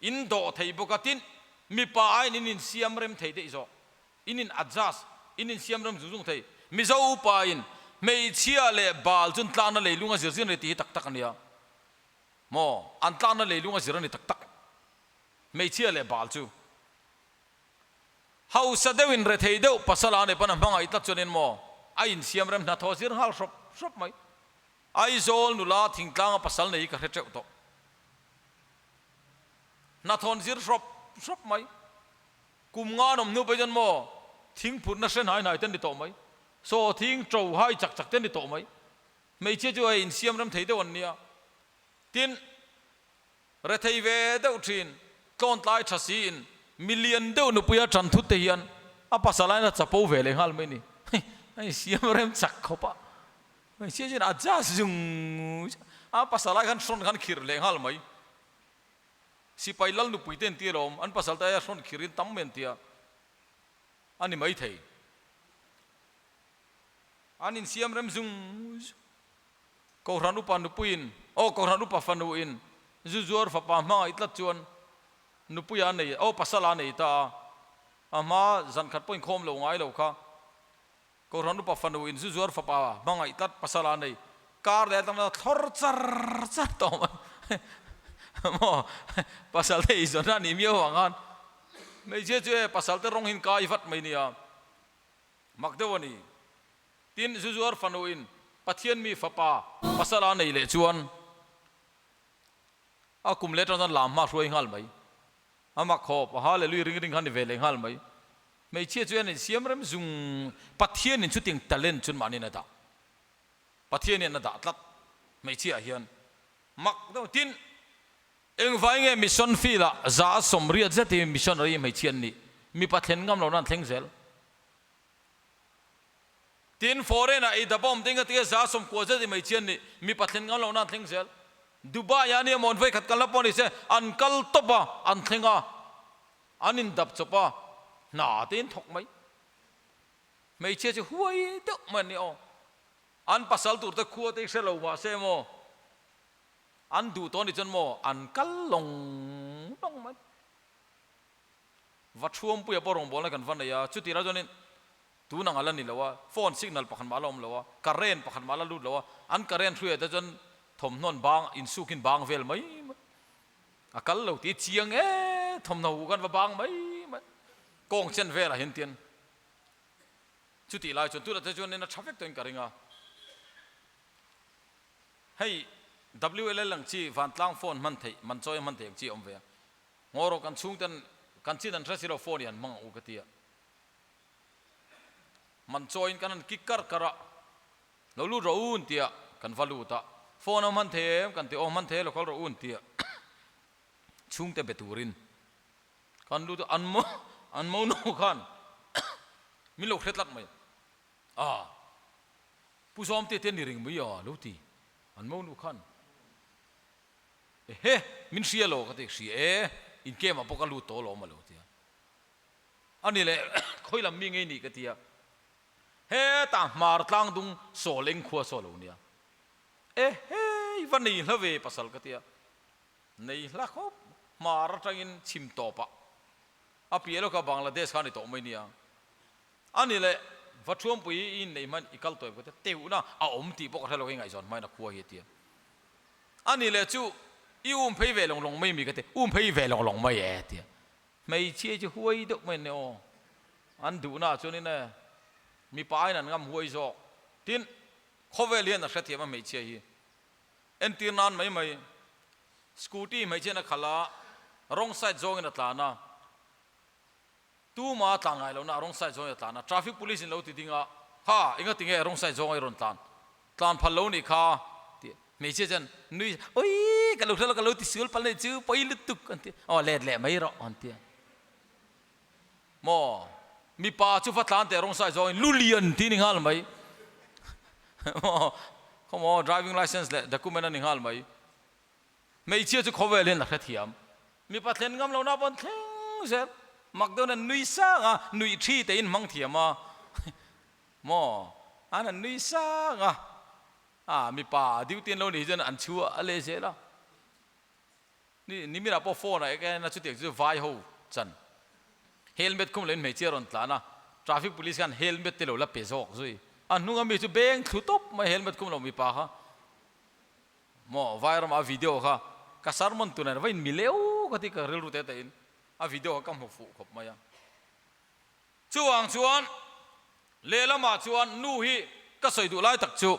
S1: in dawh thei bawk a, tin mipa aiin in insiam rem thei daih zawk. In in adjust, in insiam rem zung zung thei. Mizo upa in hmeichhia leh bal chu an tlakna leilung a zir zir a ni tih hi tak tak a nia. Maw? An tlakna leilung a zir a ni tak tak. Hmeichhia leh bal chu. Hausa deuh in rethei deuh pasal a nei pawn a hmangaih tlat chuanin maw a insiam rem hnathawh zir nghal hrawp hrawp mai. Aizawl nula thingtlanga pasal nei hi ka hre teuh tawh. Hnathawn zir hrawp hrawp mai. Kum nga an awm hnu pawh chuan maw thing phurhna hre hnai hnai te an ni tawh mai. Saw thing to hai chak chak te an ni tawh mai. Hmeichhia chu hei insiam rem thei deuh an nia. Tin, rethei ve deuh thin, tlawntlai tha siin milian deuh nupuia tan thut te hian a pasal aiin a chapo ve leh nghal mai ni. A insiam rem chak khawp a. Hmeichhia chuan a adjust zung zung a, a pasal ai khan hrawn khan khirh leh nghal mai. Sipai lal nupui te an ti alawm, an pasal te aia hrawn khirhin tam mai an ti a, a ni maithei. An insiam rem zung zung. Kohhran upa nupuiin, aw Kohhran upa fanuin zu zuar fapa hmangaih tlat chuan nupuia a nei, aw pasala a nei ta a, a hma zan khat pawh inkhawm lo ngai lo kha. Kohhran upa fanuin zu zuar fapa hmangaih tlat pasala a nei, kar leh atang thlawr char char tawh mai. Maw pasal te eizawn a nih miau vang khan hmeichhia chu e pasal te rawng hin kai vat mai nia. Mak deuh a ni. Tin, Zuzuar fanuin Pathian mi fapa pasala nei leh chuan a kum leh atang chuan lam hma hruai nghal mai. A mak khawp, a hallelujah ring ring kha ni ve leh nghal mai. Hmeichhia chu hian insiam rem zung Pathianin chutiang talent chun mahniin a dah. Pathianin a dah tlat hmeichhiaah hian. Mak deuh. Tin, engvai nge mission field ah 180 zet hi missionary hmeichhia an nih? Mipa thlen ngam lohna an thleng zel. Tin, foreign ah ei dap a awm te engati nge 90 zet i hmeichhia an nih? Mipa thlen ngam lohna an thleng zel. Dubai ah ania maw an vawikhat kalna pawh ni se an kal tawp a, an thleng a, an indap chawp a, hna te in thawk mai. Hmeichhia chu huai deuh mai an ni aw. An pasal tur te khua te hi hre lo mahse maw an duh tawh a nih chuan maw an kal lawng lawng mai. Va thuampuia pawh rawngbawlna kan va nei a, chutih lai chuanin tun ang a la ni lo a, phone signal pakhat mah a la awm lo a, current pakhat mah a la lut lo a, an current hruaiah te chuan thawmhnaw an bang, insukin bang vel mai mai, a kal lo tih chiang e, thawmhnaw huh khan va bang mai mai, kawng chen velah hian tian chutih lai chuan tunah te chuanin a tha vek tawhin ka ring a, hei WLL ang chi vantlang phone hman theih, man chawi a hman theih ang chi a awm ve a. Ngaw rawh kan chhungten kan chin an hre si lo phone i an hmang ang u ka ti a. Man chawiin kan han kik kar kar a, lo lut rawh u an ti a, kan va lut a, phone a hman thei em kan ti aw hman thei e lo kal rawh u an ti a, chhungte be turin kan lut a, an mo an mo nu khan min lo hre tlat mai a, Pu Zawmte te an ni ring mai a lo ti an mo nu khan. Ehe, min hria lo ka ti, hria e, in camp ah pawh ka lut tawh alawm a lo ti a. A ni leh khawi lam mi ngei nih ka ti a, hetah hmar tlang dung sawl eng khua saw lo nia. Ehe, i va nei hla ve pasal ka ti a, nei hla khawp, hmar atangin chhim tawp ah a piah lawk a Bangladesh kha a ni tawh mai nia. A ni leh, va thuampui i inneih hman i kal tawh em ka ti a, teuhna a awm tih pawh ka hre lo ka ingaihzawn hmain a khua hi a ti a. A ni leh chu i um phei ve lawng lawng mai mi ka ti, um phei ve lawng lawng mai e tia. Hmeichhia chu huai deuh mai an ni aw. An duhna ah chuanin e mipa aiin an ngam huai zawk. Tin, khawvel hian a hrethiam a hmeichhia hi. Entir nan mai mai, scooty hmeichhian a khalh a, wrong side zawngin a tlan a, Tuma tlan ngai lohna a rawng side zawng i a tlan a, traffic police in lo ti ding a, Ha, enga tinge rawng side zawng a i rawn tlan? Tlan phal lo nih kha, ti hmeichhia chuan nui, Awii, ka lo hre lo, ka lo ti sual palh nih chu, pawi lutuk, an ti a, Aw, let leh mai rawh, an ti a. Maw, mipa chu va tlan teh rawng side zawng in lu lian ti ni nghal mai. Maw, khawmaw driving license leh document a ni nghal mai. Hmeichhia chu khawvel hian a hrethiam. Mipa thlen ngam lohna pawh an thleng zel. Mak deuhin an nui sang a, nuih thi tein hmang thiam a. Maw? An han nui sang a. A, mipa duty an lo nih hi chuan an chhu a leh zel a. Ni, niminah pawh phone ah eka en a, chutiang chu vai ho chan. Helmet khum loin hmeichhia rawn tlan a, traffic police khan helmet te lo la pe zawk zui. A hnunga mi chu beng thlu tawp mai helmet khum lo mipa kha. Maw Vairam a video kha ka sermon tun a va in mileu ka ti ka rilru te te in a video kha ka hmu fuh khawp mai a. Chuvang chuan lehlamah chuan nu hi ka sawi duh lai tak chu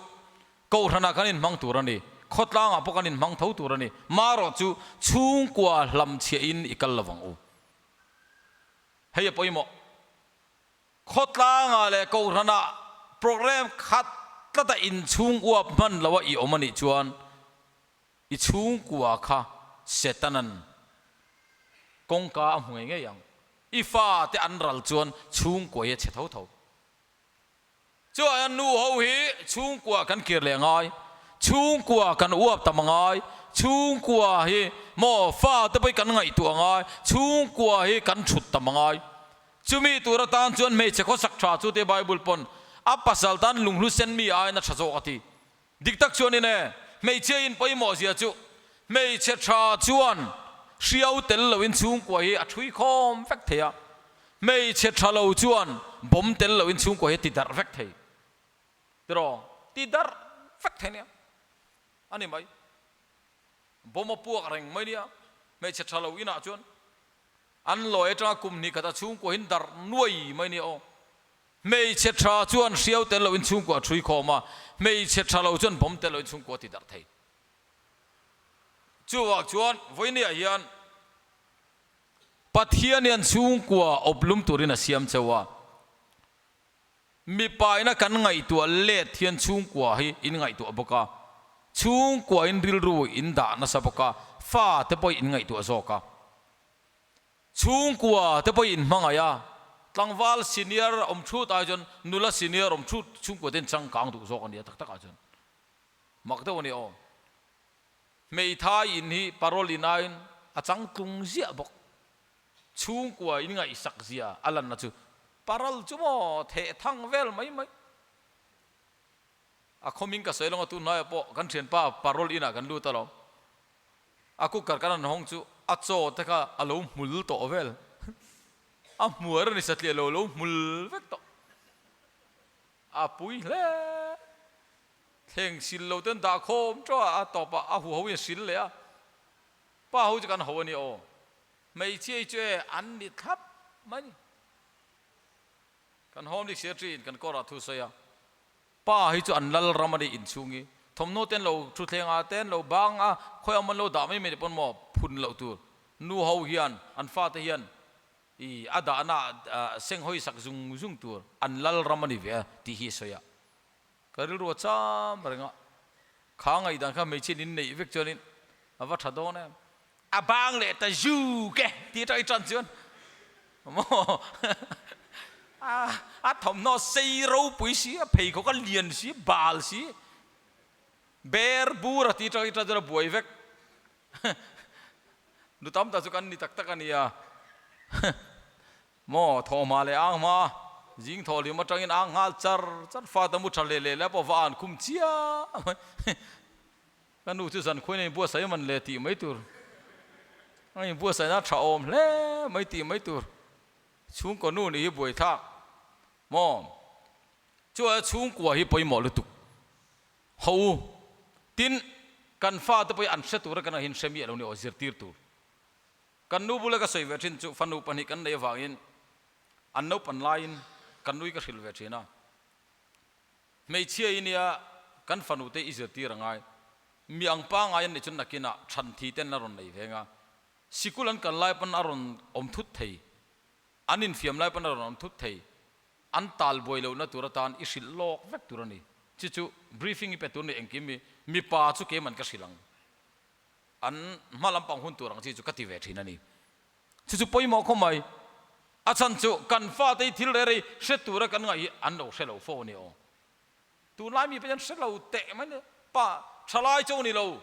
S1: Kohhranah kan inhmang tur a ni. Khawtlangah pawh kan inhmang tho tur a ni. Marawh chu chhungkua hlamchhiahin i kal lovang u. Hei a pawimawh. Khawtlangah leh Kohhranah programme khat tlata inchhung uap hman loa i awm a nih chuan i chhungkua kha Setanan kawngka a hmu ngei ngei ang. I fate an ral chuan chhungkua hi a chhe tho tho. Chuan nu ho hi chhungkua kan kir leh ngai, chhungkua kan uap tam angai, chhungkua hi maw fa te pawh hi kan ngaihtuah angai, chhungkua hi kan thut tam angai. Chumi tur atan chuan hmeichhe khawsak tha chu te Bible pawn a pasal tan lunghlu sen mi aiin a tha zawk a ti. Dik tak chuan in e, hmeichhia in pawimawh zia chu hmeichhe tha chuan hriau tel loin chhungkua hi a thui khawm vek thei a, hmeichhe tha lo chuan bawm tel loin chhungkua hi a ti darh vek thei. Tiraw? Ti darh vek thei nia. A ni mai. Bawm a puak reng mai nia. Hmeichhe tha lo inah chuan an lawi atanga kum hnih khat a chhungkua hi darh nuai mai nia aw. Hmeichhe tha chuan hriau tel loin chhungkua a ṭhui khawm a, hmeichhe tha lo chuan bawm tel loin chhungkua a ti darh thei. Chuvang chuan vawinia hian Pathian hian chhungkua awplum turin a siam cheu a, mipa ina kan ngaihtuah let hian chhungkua hi in ngaihtuah bawk a, chhungkua in rilru in dah nasa bawk a, fa te pawh in ngaihtuah zawk a. Chhungkua te pawh in hmangaih a, tlangval senior awm thut ai chuan nula senior awm thut chhungkua te in changkang duh zawk a nia tak tak ah chuan mak deuh a ni aw. Hmeithai in hi parole in aiin a changtlung ziah bawk. Chhungkua in ngaihsak zia a lanna chu parole chu maw theh thang vel mai mai. A khawming ka sawi lawng a tunhnaiah pawh kan thianpa parole in ah kan lut alawm. A cooker kan han hawng chu a chaw te kha a lo hmul tawh vel. A hmuar a ni satliah lo, a lo hmul vek tawh. A pui hle. Thleng sil lo ten dah khawm tawh a, a tawpah a huho in a sil leh a. Pa ho chu kan ho a ni aw. Hmeichhia hi chu e an ni thlap mai ni. Kan home dik sia tiin kan kawrah thu sawi a. Pa hi chu an lal ram a ni inchhung hi. Thawmhnaw te an lo thutthleng a te an lo bang a, khawi awm an lo dah mai mai ni pawn maw phun loh tur. Nu ho hian an fate hian i a dahna ah seng hawi sak zung zung tur an lal ram a ni ve a tih hi a sawi a. Ka rilru a cham reng a, kha ngaihdan kha hmeichhe in inneih vek chuanin a va tha dawn em. A bang leh ta zu ke tih atang i tan chuan maw a thawmhnaw sei ropui si a pheikhawk a lian si bal si ber bur a tih atang i tan chuan a buai vek nu tam tak chu kan ni tak tak a nia maw thawhhma leh ang hma zing thawh hlim atangin ang nghal char char fa ta mu tha leh leh leh pawh va an khum chiah mai. Ka nu chu zan khuain a inbuatsaih man le tih mai tur, a inbuatsaihna a tha awm hle mai tih mai tur, chhungkaw nu nih hi buaithlak maw? Chuan chhungkua hi pawimawh lutuk ho u, tin kan fate pawh hi an hre tura kan ahin hre miah lo ni aw zirtir tur. Kan nu bula ka sawi ve thin chu fanu pahnih kan neih avangin an naupan laiin kan nui ka hrilh ve thin a. Hmeichhia i nia kan fanu te i zirtir a ngai. Mi ang pangai an nih chuan nakinah chhan thi ten a rawn nei veng a. Sikul an kal lai pawn a rawn awm thut thei. An infiam lai pawn a rawn awm thut thei. An tal buai lohna tur atan i hrilh lawk vek tur a ni. Chu chu briefing i pe tur ni engkim i mipa chu keiman ka hrilh ang. An hma lampang hun tur ang chi chu ka ti ve thin a ni. Chu chu pawimawh khawp mai. A chhan chu kan fate hi thil reh rei hre tura kan ngaih hi an lo hre lo fo a ni aw. Tunlai mi pawh hian hre lo teh mai ni. Pa thalai chu ni lo.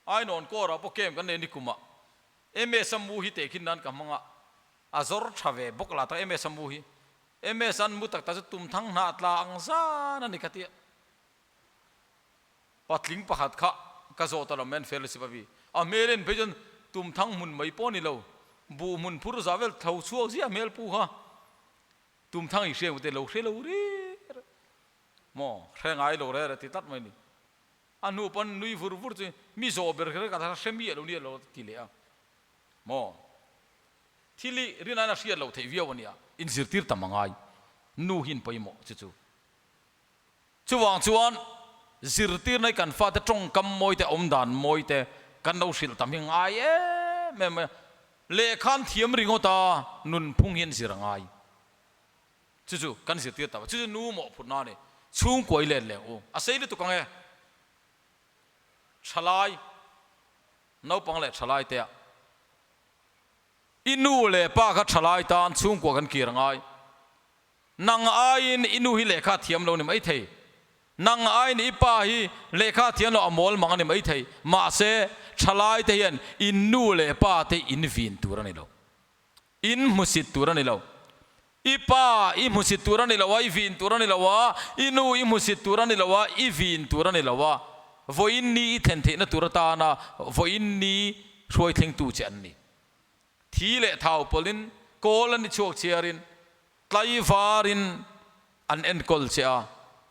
S1: Ainawn kawrah pawh camp kan nei ni kumah MS a mu hi tehkhin nan ka hmang a, a zawr tha ve bawk la tak MS a mu hi. MS an mu tak tak chu tum thang hnah tla ang zan a ni ka tia. Patling pakhat kha ka zawh ta lo mai an fellowship a vi. A hmel en phei chuan tum thang hmun mai pawh a ni lo. Buh hmun phur zah vel tho chhuak ziah hmel pu kha tum thang i hriat te lo hre lo ri maw hre ngai lo rere ti tlat mai ni. A hnu pawn nui vur vur chu mi zawh ber kher ka hre miah lo nia lo ti leh a maw. Thil hi rinaiin a hriat loh theih viau a nia. Inzirtir tam a ngai. Nu hi in pawimawh chu chu. Chuvang chuan zirtirna hi kan fate tawngkam mawi te, awmdan mawi te kan lo hrilh tam hi ngai em em mai a. Lehkha an thiam ringawt a, nunphung hi an zir a ngai. Chu chu kan zirtir tam a, chu chu nu mawhphurhna a ni. Chhungkua i let leh ang u. A sei lutuk ang e. Thalai, naupang leh thalai te ah. I nu leh pa kha thalai tan chhungkua kan kir a ngai. Nang aiin i nu hi lehkha thiam lo ni mai thei. Nang aiin i pa hi lehkha thiam lo a mawl mang a ni mai thei. Mahse, thalai te hian in nu leh pa te in vin tur a ni lo. In hmusit tur a ni lo. I pa i hmusit tur a ni lo a, i vin tur a ni lo a, i nu i hmusit tur a ni lo a, i vin tur a ni lo a. Vawiin ni i thlen theihna tur atana vawiin ni hruai thlengtu che an ni. Thi leh thau pawlhin kawl an ni chhuak chhiarin tlaivarin an enkawl che a,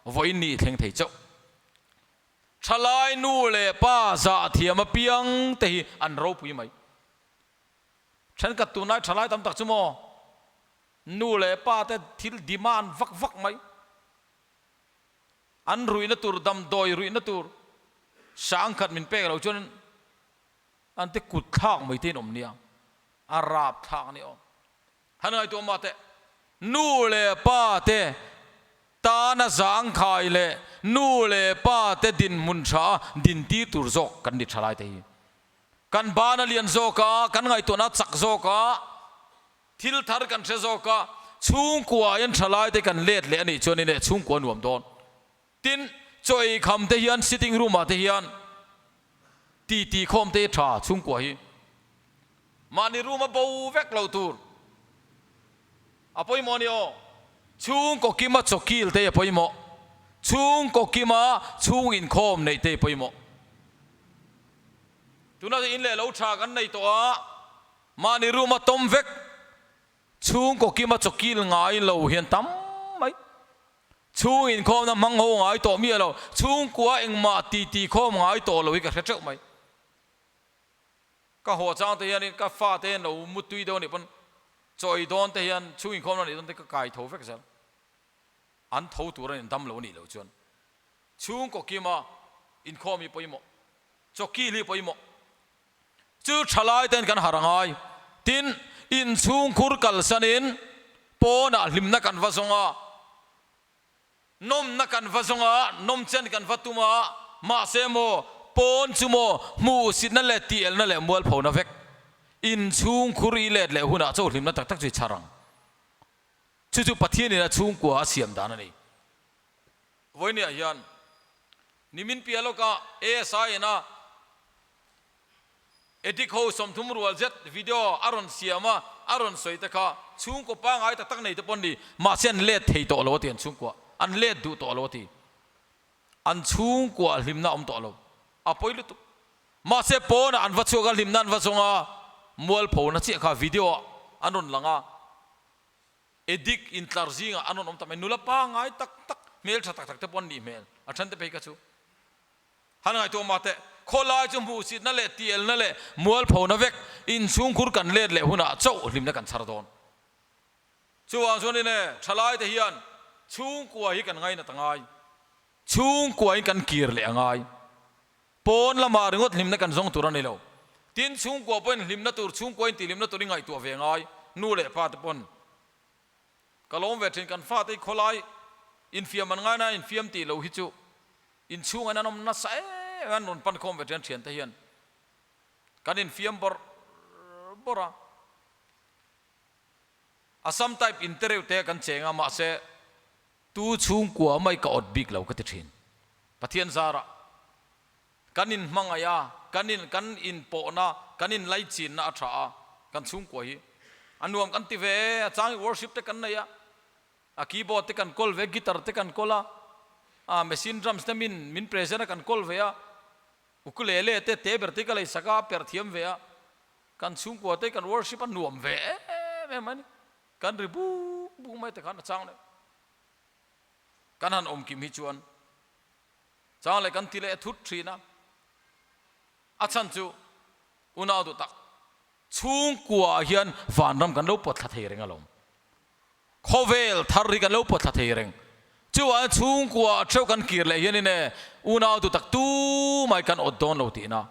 S1: vawiin ni i thleng thei chauh. Thalai nu leh pa zah thiam apiang te hi an ropui mai. Thenkhat tunlai thalai tam tak chu maw nu leh pa te thil demand vak vak mai. An ruihna tur damdawi ruihna tur sangkhat min pek lo chuan an te kut thlak mai te in awm nia, a rap thlak a ni awm. Han ngaihtuah mah teh, nu leh pa te tana zangkhai leh nu leh pa te dinhmun tha a dintir tur zawk kan ni tha lai te hi. Kan ban a lian zawk a, kan ngaihtuahna a chak zawk a, thil thar kan hre zawk a, chhungkua ah hian tha lai te kan let leh a nih chuan in leh chhungkua nuam dawn. Tin, chaw ei kham te hian sitting room ah te hian titi khawm te hi tha chhungkua hi. Mahni room a bo vek lo tur a pawimawh a ni aw. Chhungkaw kima chawkil te hi a pawimawh. Chhungkaw kima chhung inkhawm neih te hi pawimawh. Tuna in leh lo tha kan nei tawh a, mahni room a tawm vek chhungkaw kima chawkil ngai lo hian tam mai. Chhung inkhawmna hmang ho ngai tawh miah lo, chhungkua engmah titi khawm ngai tawh lo hi ka hre teuh mai. Ka haw chang te hianin ka fa te hian lo mutui deuh a nih pawn chawi dawn te hian chhung inkhawmna nih dawn te ka kai tho vek zel. An tho tur a nih dam lo a nih loh chuan chhungkaw kima inkhawm hi pawimawh, chawkil hi pawimawh. Chu thalai ten kan harh a ngai. Tin, inchhungkhur kalsanin pawnah hlimna kan va zawng a, nawmna kan va zawng a, nawmchen kan va tum a, mahse maw pawn chu maw hmuhsitna leh tielna leh mualphona vek. Inchhungkhur i let leh hunah chaw hlimna tak tak chu i chhar ang. Chu chu Pathianin a chhungkua a siam dan a ni. Vawinia hian nimin piah lawka ASI in a Addict ho 30 rual zet video a rawn siam a, a rawn sawi te kha chhungkaw pangngai tak tak nei te pawh an ni, mahse an let thei tawh lo a ti an chhungkua, an let duh tawh lo a ti. An chhungkua hlimna a awm tawh lo, a pawi lutuk. Mahse pawnah an va chhuak a, hlimna an va zawng a, mualphona chiah kha video ah an rawn lang a. Addict intlar zingah an rawn awm ta mai, nula pangngai tak tak, hmeltha tak tak te pawh an nih hmel, a then te phei kha chu han ngaihtuah mah teh. Khawlai chu hmuhsitna leh tielna leh mualphona vek inchhungkhur kan let leh hunah chauh hlimna kan chhar dawn. Chuvang chuan ine thalai te hian chhungkua hi kan ngainat a ngai, chhungkua in kan kir leh a ngai. Pawn lamah ringawt hlimna kan zawng tur a ni lo. Tin, chhungkua pawhin hlimna tur, chhungkua in tihhlimna tur i ngaihtuah ve ngai, nu leh pa te pawn. Ka lawm ve thin, kan fate hi khawlai infiam an ngai na, infiam tih lo hi chu inchhungah hian an awm nasa em em, an rawn pan khawm ve thin thiante hian kan infiam bawrh bawrh a. Assam type in te reuh te kan cheng a, mahse Tu chhungkua mai ka awt bik lo ka ti thin. Pathian zarah kan in hmangaih a, kan in kan in pawhna, kan in laichinna a tha a, kan chhungkua hi a nuam kan ti ve, a chang worship te kan nei a, a keyboard te kan kawl ve, guitar te kan kawl a, a machine drums te min min present a kan kawl ve a, ukulele te te ber te ka lei sak a, a perh thiam ve a, kan chhungkua te kan worship a nuam ve em em a ni. Kan ri buk buk mai te khan a chang leh kan han awm kim hi chuan chang leh kan ti leh thut thin a, a chhan chu unau duh tak chhungkua ah hian vanram kan lo pawt thla thei reng alawm, khawvel thar hi kan lo pawt thla thei reng. Chuvangin chhungkua theuh kan kir leh hianin e unau tu tak tu mai kan awt dawn lo tihna.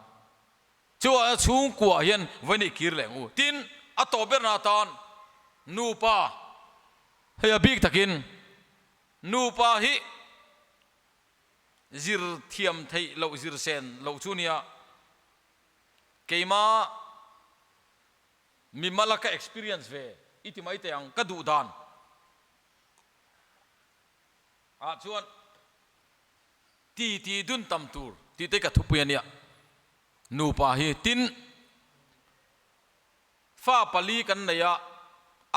S1: Chuvangin chhungkua hian vawiin i kir leh ang u. Tin, a tawp berna atan nupa hei a bik takin nupa hi zir thiam theih loh zir sen loh chu nia keima mimala ka experience ve i ti mai teh ang ka duh dan ah chuan ti ti dun tam tur tih te ka thupui a nia nupa hi tin Fa pali kan nei a,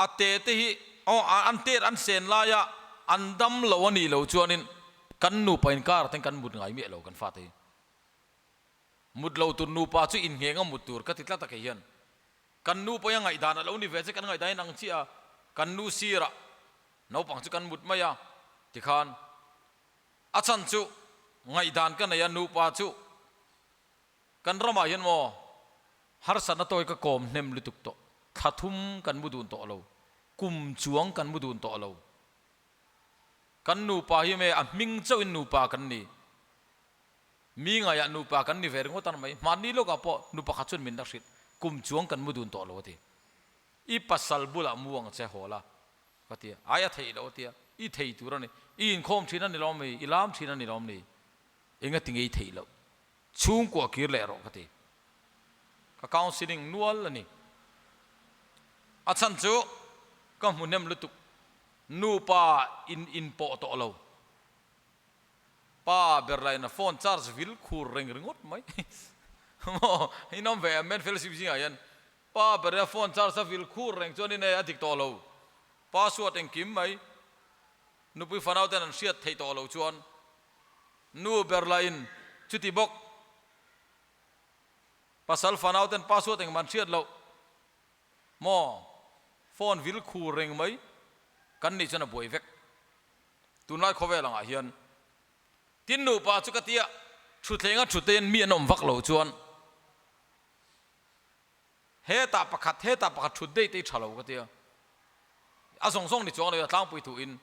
S1: a te te hi aw an tet an sen lai a, an dam lo a nih loh chuanin kan nupa inkar ten kan mut ngai miah lo kan fate hi. Mut lo tur nupa chu inngeng a mut tur ka ti tlat a kei hian. Kan nupa hi a ngaihdan a lo ni ve che kan ngaihdan in ang chiah a, kan nu sirah naupang chu kan mut mai a tikhan a chhan chu ngaihdan ka nei a nupa chu Kan ramah hian maw harsatna tawi ka kawm hnem lutuk tawh, thla thum kan mu dun tawh lo, kum chuang kan mu dun tawh lo. Kan nupa hi me a hming chauhin nupa kan ni. Mi ngaiah nupa kan ni ve ringawt ang mai. Hmanni lawkah pawh nu pakhat chuan min la hrilh, kum chuang kan mu dun tawh lo a ti. I pasal bulah mu ang che haw la ka ti a, ai a theih loh a ti a, i thei tur a ni, i inkhawm thin a ni lawm mi, i lam thin a ni lawm ni, engati nge i theih loh? Chhungkua kir leh rawh ka ti. Ka counselling nual a ni. A chhan chu ka hmu hnem lutuk. Nupa in inpawh tawh lo. Pa ber lain a phone charge vil khur reng ringawt mai. Maw in awm ve em men fellowship zingah hian pa ber a phone charge a vil khur reng chuan in e a dik tawh lo. Password engkim mai nupui fanau ten an hriat theih tawh lo chuan Nu ber lahin chuti bawk. Pasal fanau ten password engmah an hriat loh maw? Phone vil khur reng mai kan nih chuan a buai vek. Tunlai khawvel angah hian tin nupa chu ka tia thuthlenga thute mi an awm vak lo chuan hetah pakhat hetah pakhat thut daih te hi tha lo ka tia. A zawng zawng ni chuang lo a tlangpui thuin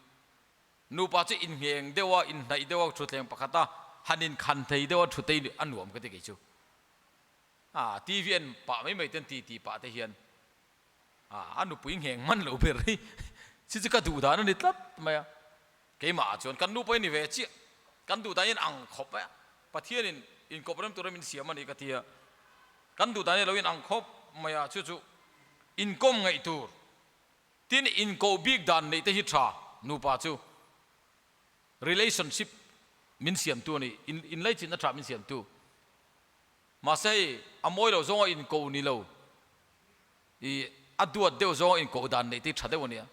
S1: Nupa chu inngeng deuh a, inhnaih deuh a, thutthleng pakhat a, han inkhan thei deuh a, thutei a nuam ka ti kei chu. A TV en pah mai mai ten ti ti pah te hian a a nupui ngheng hman lo ber hi chi chu ka duh dan a ni tlat mai a. Keimah ah chuan kan nupa hi ni ve chiah, kan duh dan hi an ang khawp mai a, Pathian in inkawp rem tura min siam a ni ka ti a, kan duh dan hi a lo in ang khawp mai a, chu chu inkawm ngaih tur. Tin, inkoh bik dan neih te hi tha, nupa chu relationship min siamtu a ni, inlaichinna tha min siamtu. Mahse hei a mawi lo zawnga inkoh ni lo, i a duat deuh zawnga inkoh dan neih te hi tha deuh a nia.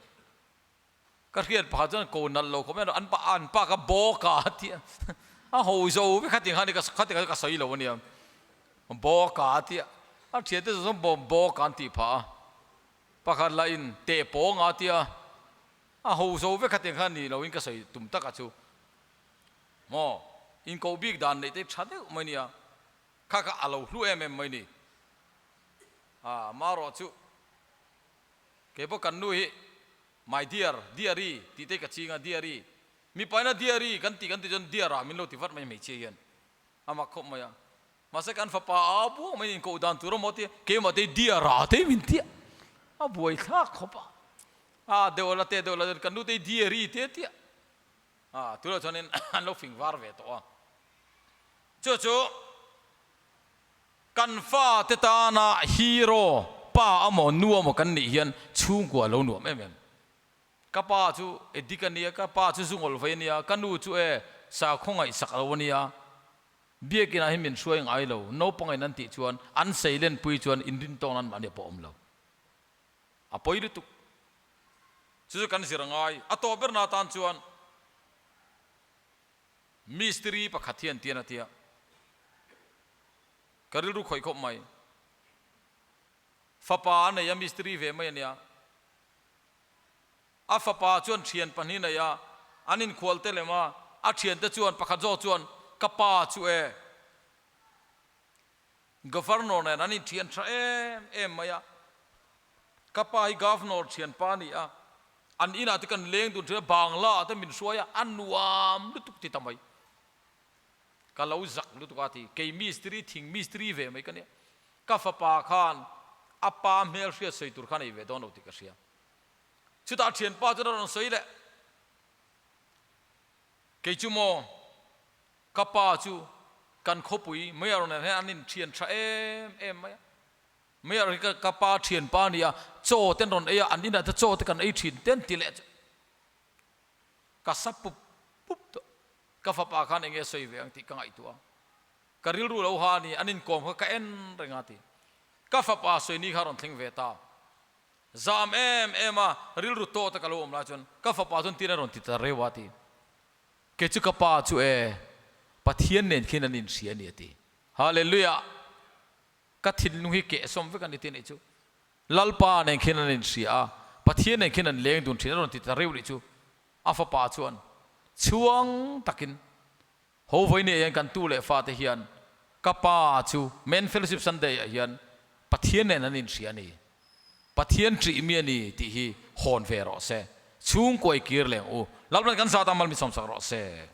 S1: Ka hriat pakhat chuan ko nalh lo khawp mai an pa an pa kha bawka a ti a, a ho zo vek khatin khan khatin khan ka sawi lo a nia, bawka a ti a, a thiante zawng zawng bawka an tih phah a. Pakhat lah in teh pawng a tia a ho zo vek kha tiang khan ni lo in ka sawi tum tak a chu maw in koh bik dan neih te tha deuh mai nia kha kha a lo hlu em em mai ni a marawh chu kei pawh kan nu hi my dear dear-i tih te ka ching a dear-i mipa ina dear-i kan tih kan tih chuan dear ah min lo ti vat mai hmeichhia hian a mak khawp mai a. Mahse kan fapa a buang mai in koh dan tur a maw tia keimah te dia ra te min tia a buai thlak khawp a a deuh la te deuh la kan nu te dia ri te tia a tunah chuanin an lo fing var ve tawh a chu chu kan fa te tana hero pa amaw nu amaw kan nih hian chhungkua lo nuam em em ka pa chu edik ania ka pa chu zungawl vei ania ka nu chu e sakhaw ngaihsak lo ania Biakinah hi min hruai ngai lo, naupangin an tih chuan an seilenpui chuan inrintawng nan mahni a pawh awm lo. A pawi lutuk. Chu chu kan zir a ngai. A tawh berna atan chuan mistiri pakhat hian tian a tia, Ka rilru khawih khawp mai. Fapa a nei a, mistiri ve mai a nia. A fapa chuan thian pahnih nei a, an inkhual te lem a, a thiante chuan pakhat zawk chuan, Ka pa chu e, Governor nen an inthian tha em em mai a, ka pa hi Governor thianpa a ni a, An inah te kan leng dun thin a, Bangla ah te min hruai a, a nuam lutuk ti ta mai. Ka lo zak lutuk a ti, kei mistiri thing mistiri ve mai ka nia. Ka fapa khan a pa hmel hriat sawi tur kha nei ve dawn lo tih ka hria. Chutah thianpa chuan a rawn sawi leh, Kei chu maw, ka pa chu kan khawpui Mayor nen hian an inthian tha em em mai a. Mayor hi ka pa thianpa a ni a, chaw te an rawn ei a, an inah te chaw te kan ei thin te an ti leh chu ka sa pup pup tawh. Ka fapa khan enge sawi ve ang tih ka ngaihtuah a, ka rilru lo ha a ni, an inkawm kha ka en reng a ti. Ka fapa sawi ni kha a rawn thleng ve ta. Zam em em a, rilru tawh tak a lo awm lai chuan ka fapa chuan tin a rawn ti ta reuh a ti. Kei chu ka pa chu e, Pathian nen khin an inhria a ni a ti. Hallelujah! Ka thinlung hi kehsawm vek a ni ti anih chu. Lalpa nen khin an inhria a, Pathian nen khin an leng dun thin a rawn ti ta reuh nih chu. A fapa chuan chhuang takin, Ho vawinia hian kan tu leh fate hian ka pa chu Men Fellowship Sunday ah hian Pathian nen an inhria a ni, Pathian ṭih mi a ni tih hi hawn ve rawh se. Chhungkuai kir leng u. Lalpan kan zat a mal mi sawmsak rawh se.